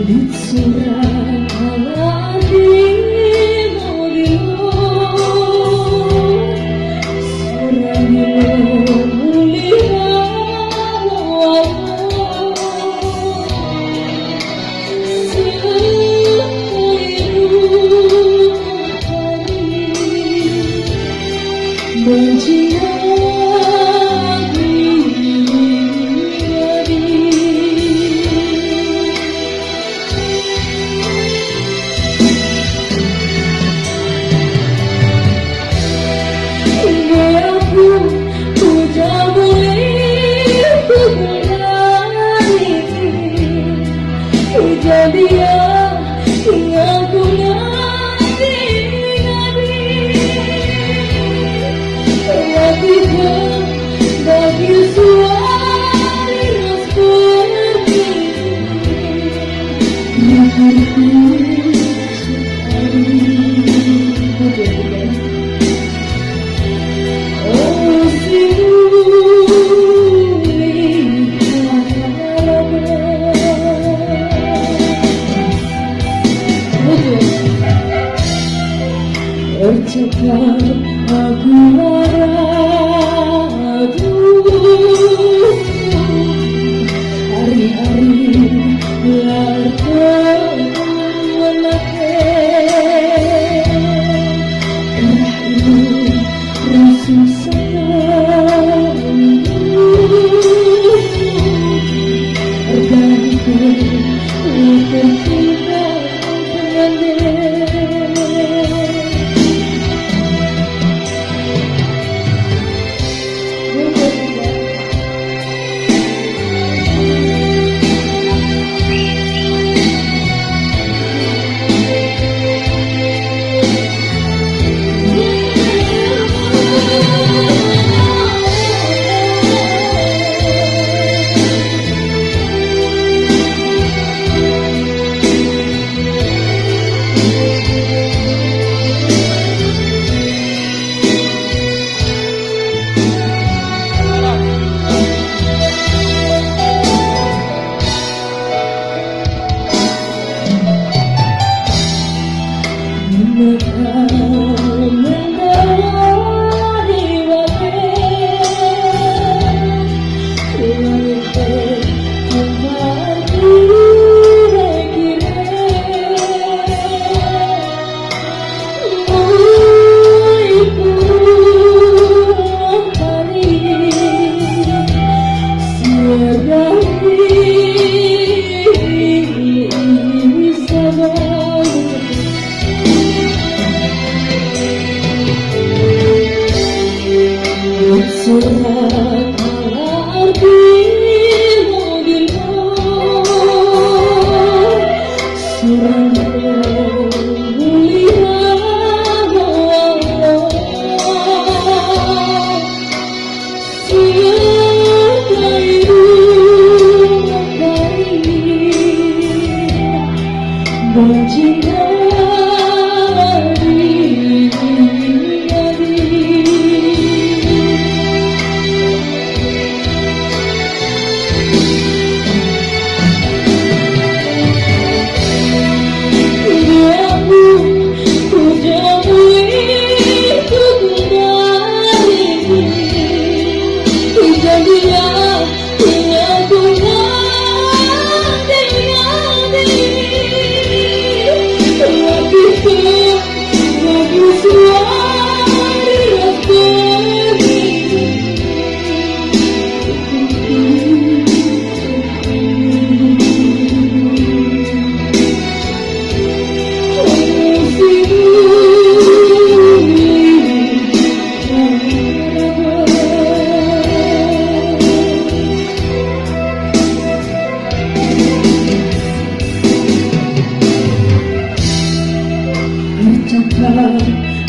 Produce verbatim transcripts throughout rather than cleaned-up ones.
Lit surat ala dilo-dilo, surat dilo mulih lalo. Sekai rukun hari. Jadi ya, inganku ngadi-ngadi. Latihken bagi suari ras permisi. Rikutku sekali. Ercakap aku la ragu, ari-ari la ertoto ate. Kerah ilu Rasul saya erdahiken tercinta pengantin.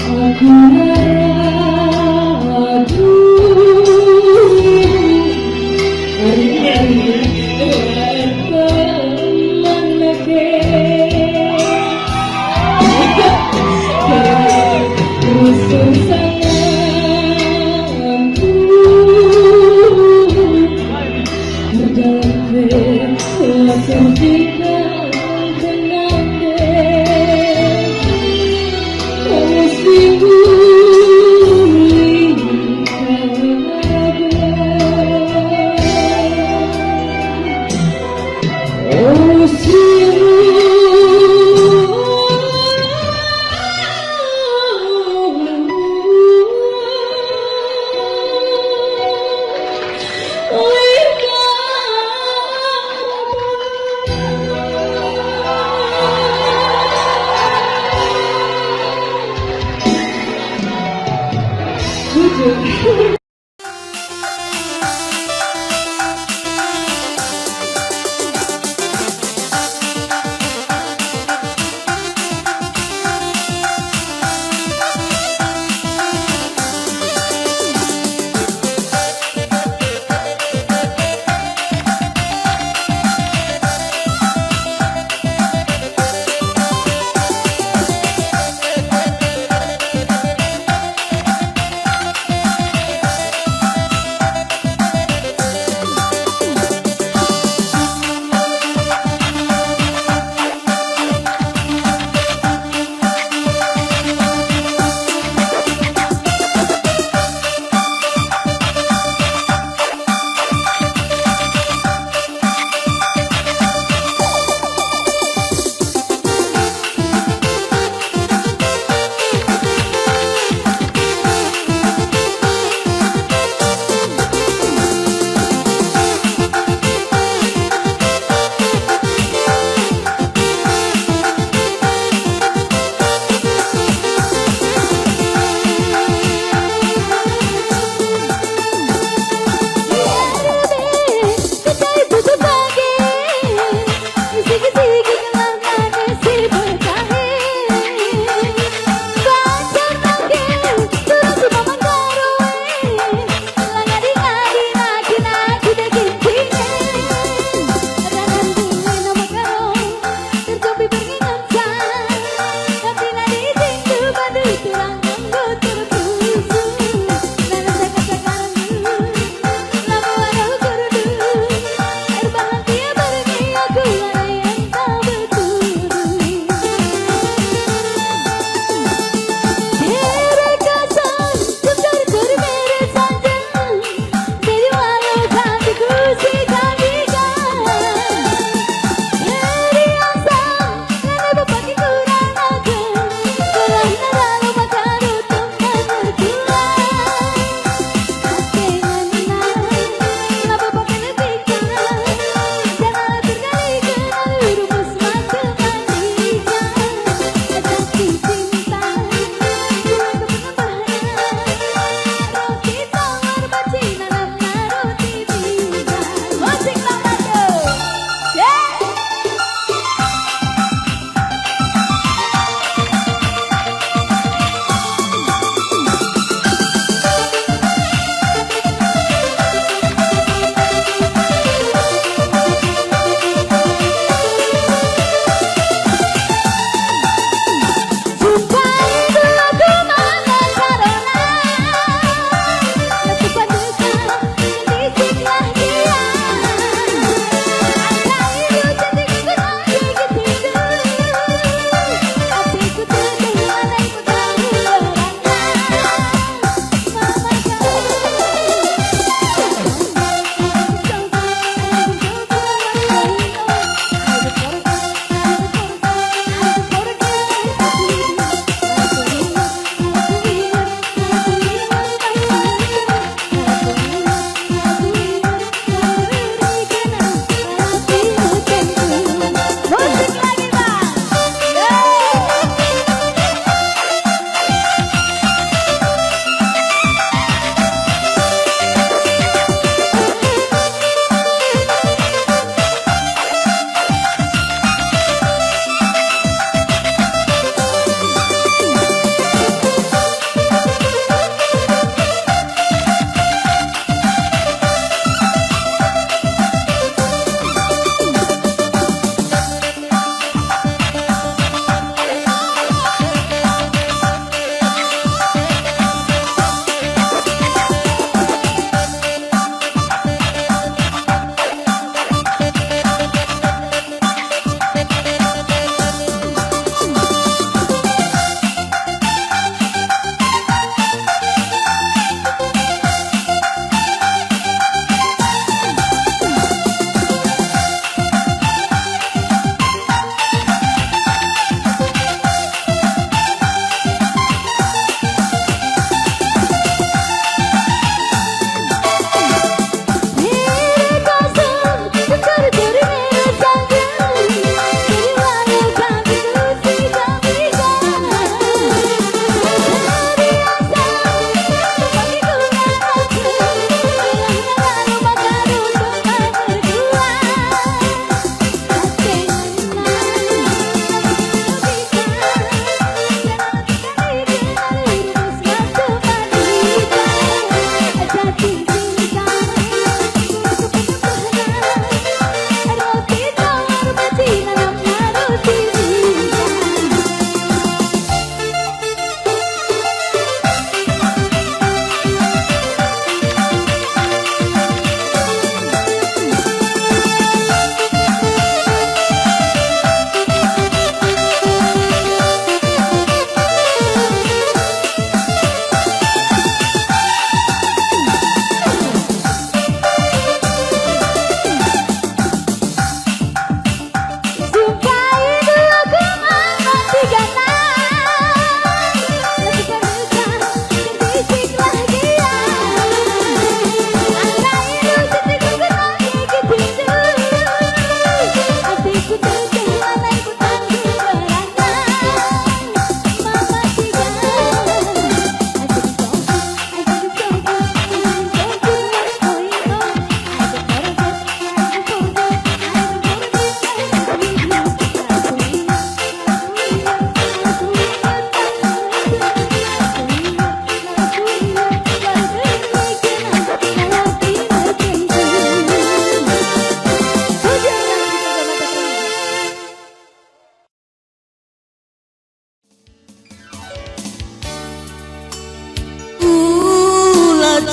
Aku ragu, ari-ari erteman leke. Rusur sanganku, erdalan pe la tertinggal.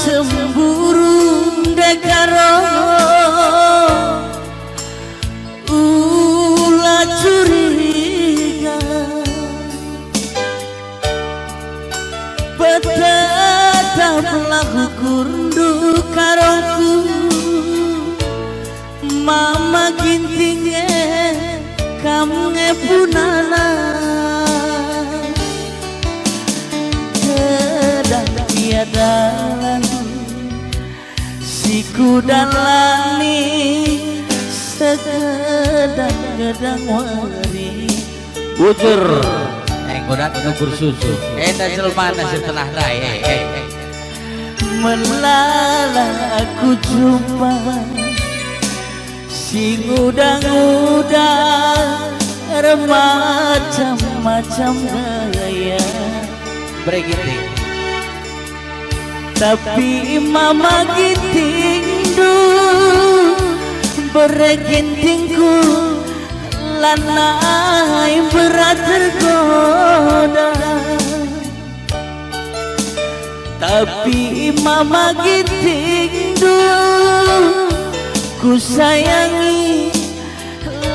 Cemburu ndekaro, ula curiga. Petetaplah ukurndu karoku, Mama Ginting e, kam nge punana. Kedang ia dalan si kudalani segedang-gedang wari. Bujur. Eh, enggo dat nukur susu. Enda jelmana si tenah ndai, eh, eh, eh. Melala aku jumpa si nguda-nguda ermacam-macam gaya. Bere Ginting. Tapi Mama Gintingndu, bere Gintingku, lanai berat tergoda. Tapi Mama Gintingndu kusayangi,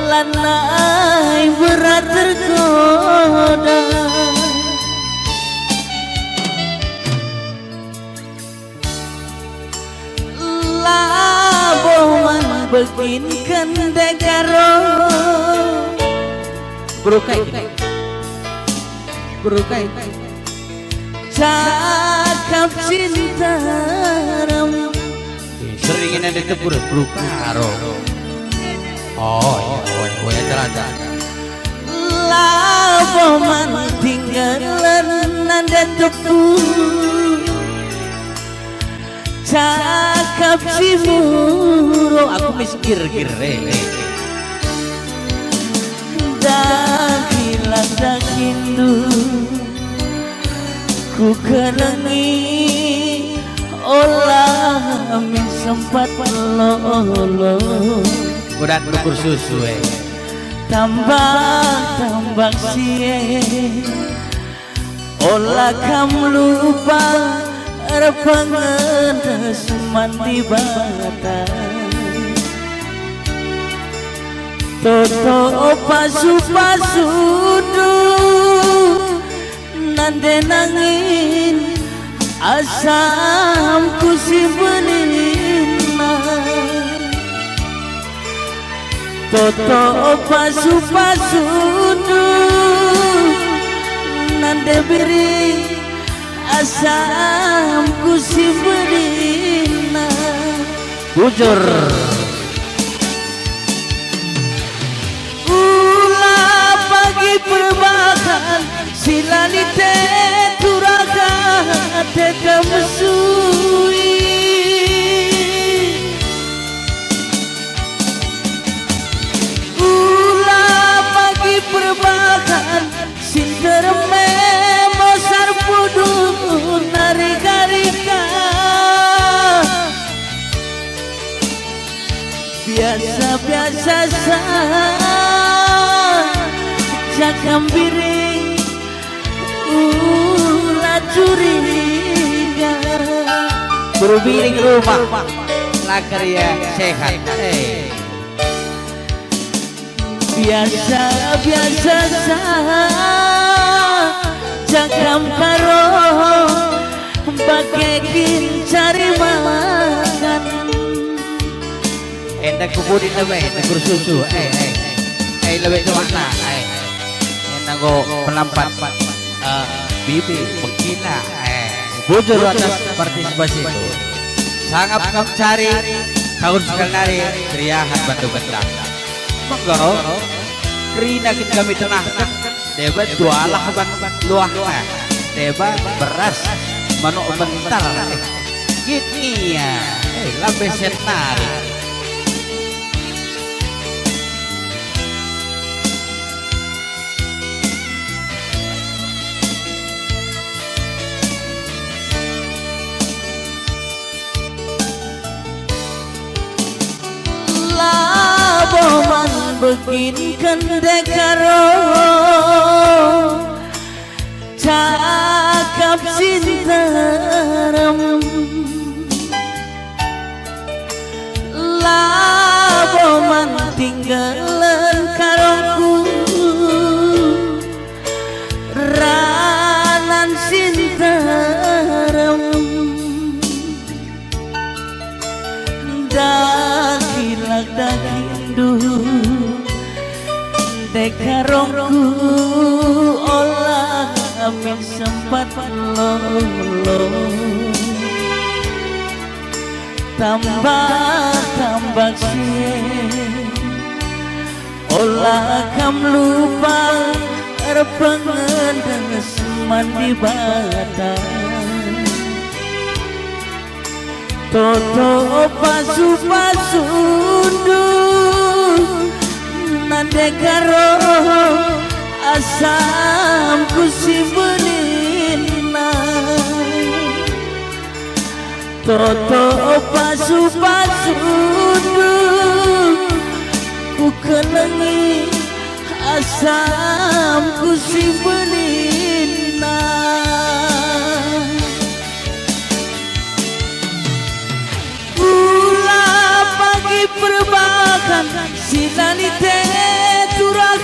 lanai berat tergoda. Labo man begin kende karo. Berukai. Berukai. Cakap cinta ram. Sering ini ada tepur, berukai. Oh, iya, oh, iya, oh, iya, terasa. Labo man tinggalen nande tepu. Cakap cimuro aku miskir gire. Dagilah dagindu kukenangi, ola min sempat lolo. Kudat nukur susu, eh. Tambak-tambak sie. Ola kam lupa erpengendes man Dibata. Toto pasu-pasundu nande nangin asamku si belinna. Toto pasu-pasundu nande biring asamku si belinna. Bujur. Ula pagi perbahan si la lit e turaga ate kam mesui. Ula pagi perbahan si nterem e mosar pudun nari garika. Biasa-biasa saja kam biring, ula curiga. Guru biring rumah, lakar ia sehat. Eh. Biasa-biasa saja kam karo bage kin cari makan. Enda kubudin lebe, negur susu, eh, eh, eh, lebe tuakna, eh. Enda enggo pelampat, eh, bibi, mekina, eh. Bujur atas partisipasi itu. Sangap kam cari, tahun sekali nari, keriahan bantu gendang. Menggo, kerina kin kami tenahken, deba tualah ban luahna, deba beras, manuk mentar, eh, git ia, eh, lambe senari. Labo man begin kende karo cakap si nterem. Karongku ola min sempat lolo, tambah-tambah si ola kam lupa erpengendes man Dibata. Toto pasu-pasundu nande karo asamku si beninna. Toto pasu-pasundu kukenengi asamku si beninna. Ula pagi perbakan si la lit e turah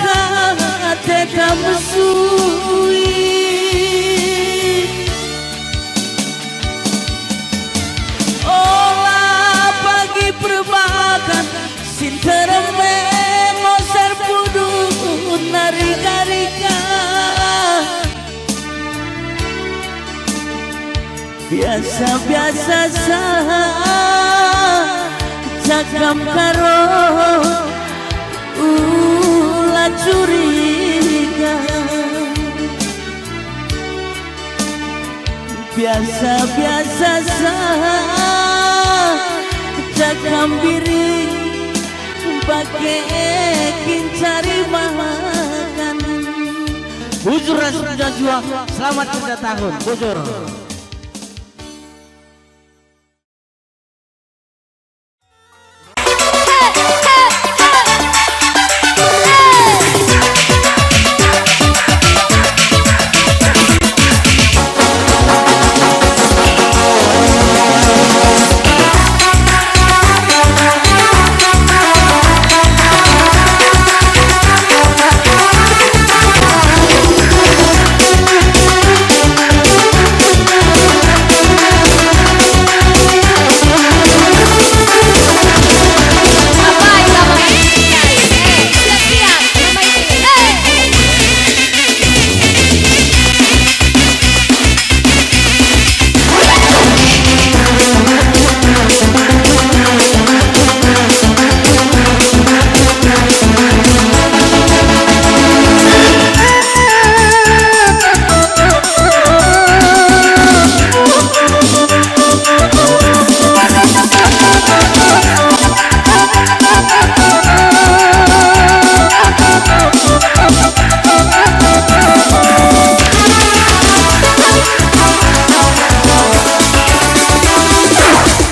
ate kam mesui. Ola pagi perbakan si nterem e mosar pudun nari-nari ka. Biasa-biasa saja kam karo ula curiga. Biasa-biasa saja kam biring bage kin cari makan. Bujur ras jua, selamat ulang tahun, bujur.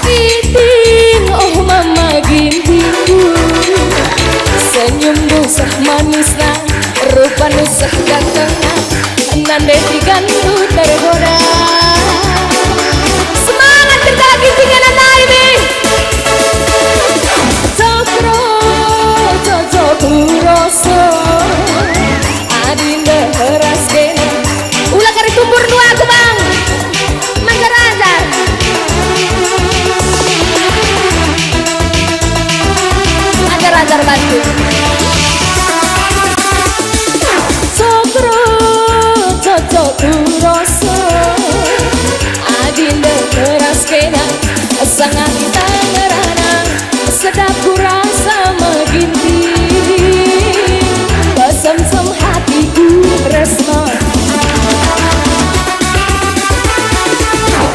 Ginting, oh mama Gintingku, senyummu seh manisna, rupanmu seh gantengna, nande tigandu tergoda. Semangat kerja Ginting anak nai nih. Cokro, cocok kuroso, adi ndeheras kena. Ula kari tumbur nua aku, Bang. Manjar-anjar. Anjar-anjar bantu. Cokro, cocok kuroso, adi ndeheras kena, sanga kita ngerana. Sedap kurasa meh Ginting, kesemsem hatiku ras mo.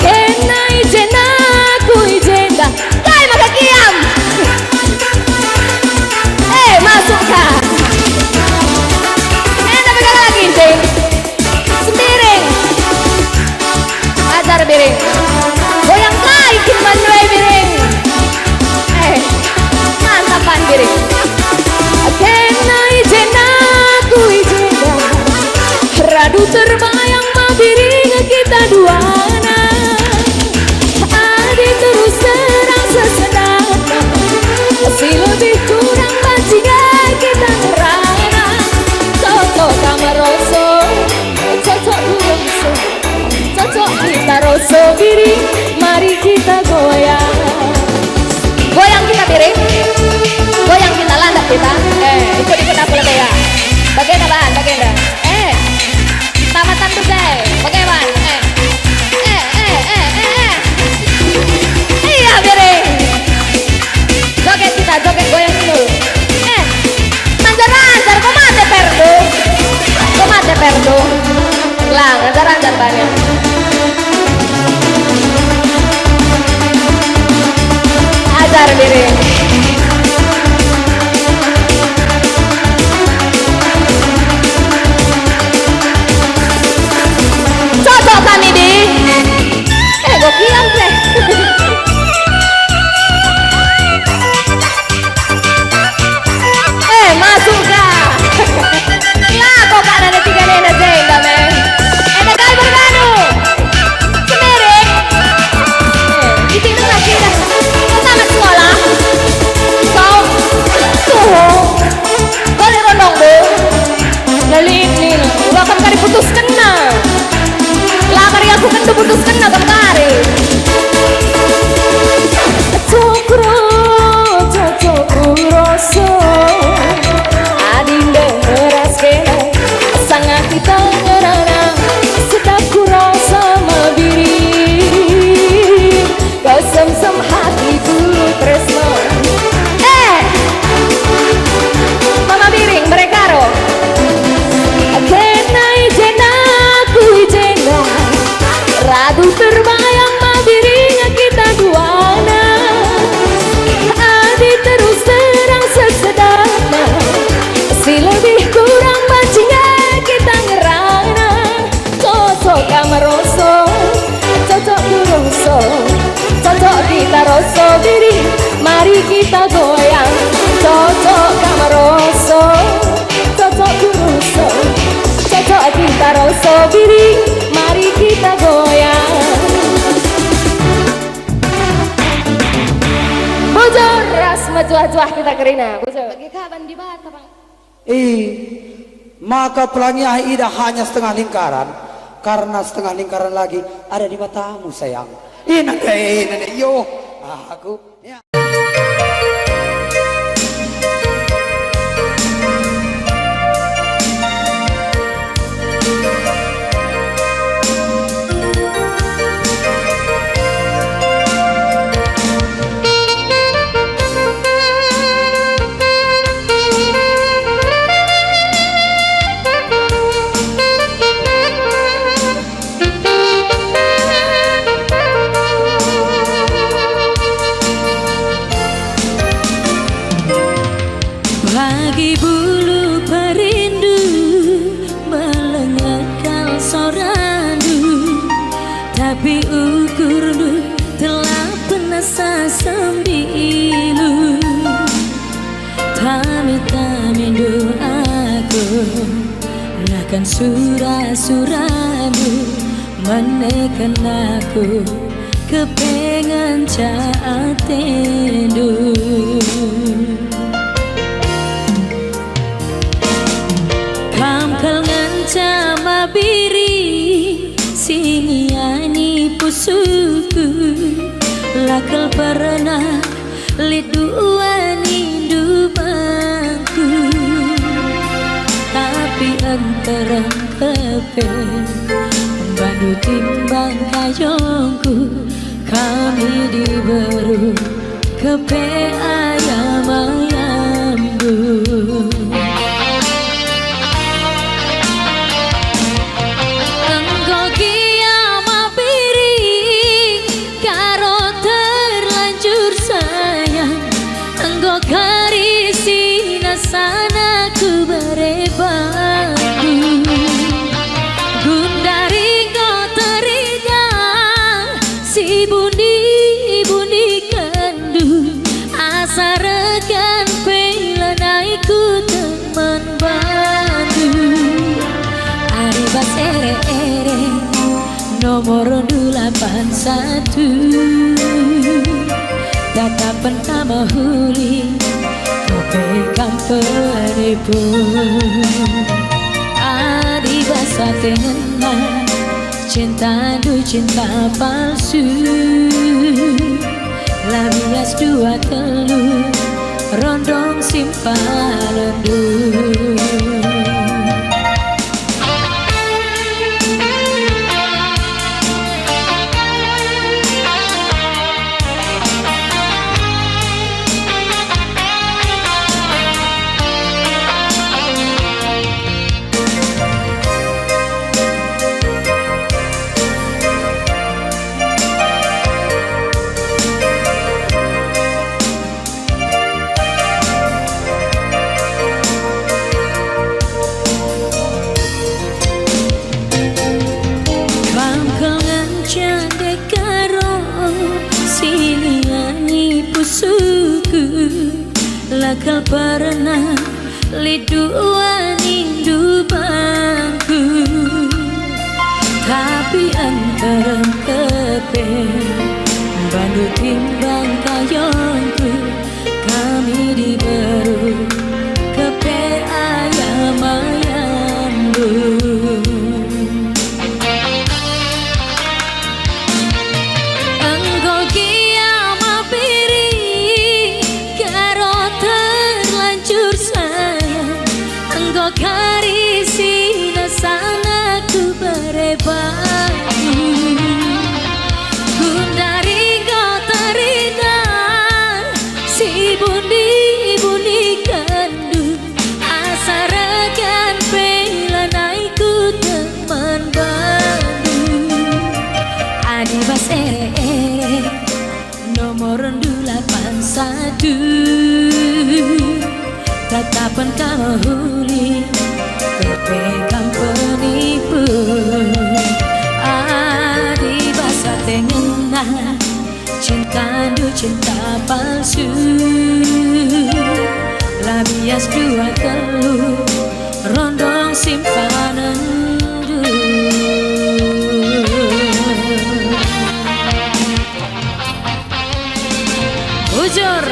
Kena i jenda, ku i jenda, kai maka kiam? Eh, masuk ka. Enda pegang lagi, Ginting. Sembiring. Ajar biring. Goyang kai kin man we biring. Eh, mantap pan biring. Kena i jenda, ku i jenda. Radu terbayang ma biring kita duana. Adi terus terang sesendak, si lebih kurang banci nge kita ngerana. Cocok ka meroso, cocok ku roso, cocok kita roso diri, mari kita goyang. Goyang kita biring, goyang kita landak kita. Eh, ikut-ikut aku lebe ya. Cocok kami di. Eh, gokian deh. Eh, masuk ga. Lako kak nana tiga nena jenda me. Enda kai berbanu. Semiring. Eh, isi dulu lagi dah. Kau tamat sekolah. Kau tuh. Balik rondong, Bu. Lalit nih, ulah kam kari putuskenna. La kari aku kendu putuskenna kam kari. Cokro, cocok kuroso. Adinda meras kena, sanga kita ngerana, sedap kurasa mabiri. Kesemsem hatiku tresno. Eh! Mama Biring, mereka ro. Kena i jenda, ku i jenda. Radu terbayang Mama Biring kita duana. Adi terus terang sesedana. Si lebih kurang banci nge kita ngerana. Cocok kam roso, cocok ku roso, cocok kita roso biri, mari kita goyang. Cocok kam roso, cocok ku roso, cocok kita roso biri, mari kita goyang. Bujur ras mejuah-juah kita kerina, bujur. Bagi kaban di Batam. Eh, maka pelangi ah ida hanya setengah lingkaran, karena setengah lingkaran lagi ada di matamu, sayang. Ina deh, ina deh, yo, aku. Ya. Bagi bulu perindu, melengekal sorandu, tapi ukurndu telah penasa sembilu. Tami-tamindu aku, nakan sura-surandu, meneken aku, kepengen ca atendu. Kam kal ngenca Mama Biring, si ngiani pusuhku, la kal pernah lit dua nindu bangku, tapi nterem kepe bandu timbang kayongku, kami diberu kepe ayam-ayamndu. Enggo gia Mama Biring karo terlanjur sayang, enggo kari sinasana kubere bangku. Gundari enggo teridah si bundi-bundi kendu, asa reken pe lanai ku teman bandu. Ari bas ere-ere nomor dua lapan satu, tatapen ka mehuli, kepe kam penipu. Adi bas ate ngena, cintandu cinta palsu, la bias dua telu rondong simpanenndu. Kal pernah lit dua nindu bangku, tapi nterem kepe bandu timbang kayongku. Kami diberu kepe ayam-ayamndu. Enggo kiam piri karo terlanjur sayang, enggo kari si nasana kubere bangku. Gundari enggo terina si bundi-bundi kendu, asa regan pe lanai ku teman bandu. Adi bas ere-ere nomorndu lapan satu, tatapen ka mehuli kepe kam penipu. Adi bas ate ngena cintandu cinta palsu, la bias dua telu rondong simpanenndu. Bujur.